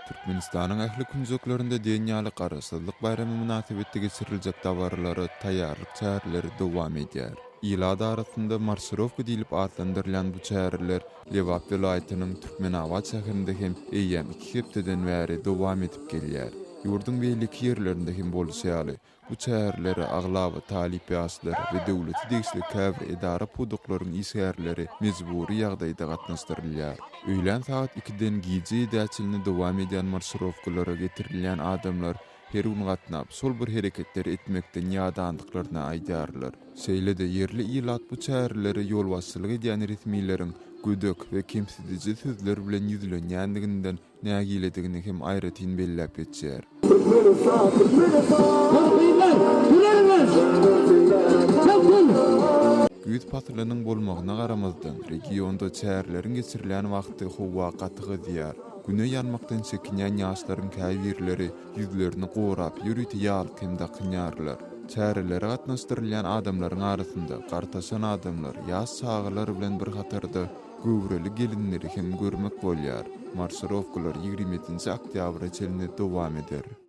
Türkmenistanyň ähli künjeklerinde diýen ýaly Garaşsyzlyk baýramy mynasybetli geçiriljek dabaralara taýýarlyk çäreleri dowam edýär. Ilat arasynda marşirowka diýlip atlandyrylýan bu çäreler Lebap welaýatynyň Türkmenabat şäherinde hem eýýäm iki hepdeden bäri dowam edip gelýär. Ýurduň beýleki ýerlerinde hem bolşy ýaly, Bu çärelere aglaba talyp ýaşlar we döwlete degişli käbir edara-pudaklaryň işgärleri mejbury ýagdaýda gatnaşdyrylýar. Öýlän sagat ikiden gije ýedä çenli dowam edýän marşirowkalara getirilýän adamlar her gün gatnap, şol bir hereketleri etmekden ýadandyklaryny aýdýarlar. Şeýle-de, ýerli ilat bu çärelere ýolbaşçylyk edýän resmileriň gödek we kemsidiji sözler bilen ýüzlenýändiginden nägiledigini hem aýratyn belläp geçýär. Güýz pasylynyň bolmagyna garamazdan, regionda çäreleriň geçirilýän wagty howa gaty gyzýar. Güne ýanmakdan çekinýän ýaşlaryň käbirleri ýüzlerini gorap, ýörite ýaglyk hem dakynýarlar. Çärelere gatnaşdyrylýan adamlaryň arasynda gartaşan adamlar, ýaş çagalar bilen bir hatarda Göwreli gelinleri hem görmek bolýar. Marşirowkalar 27-nji oktýabra çenli dowam eder.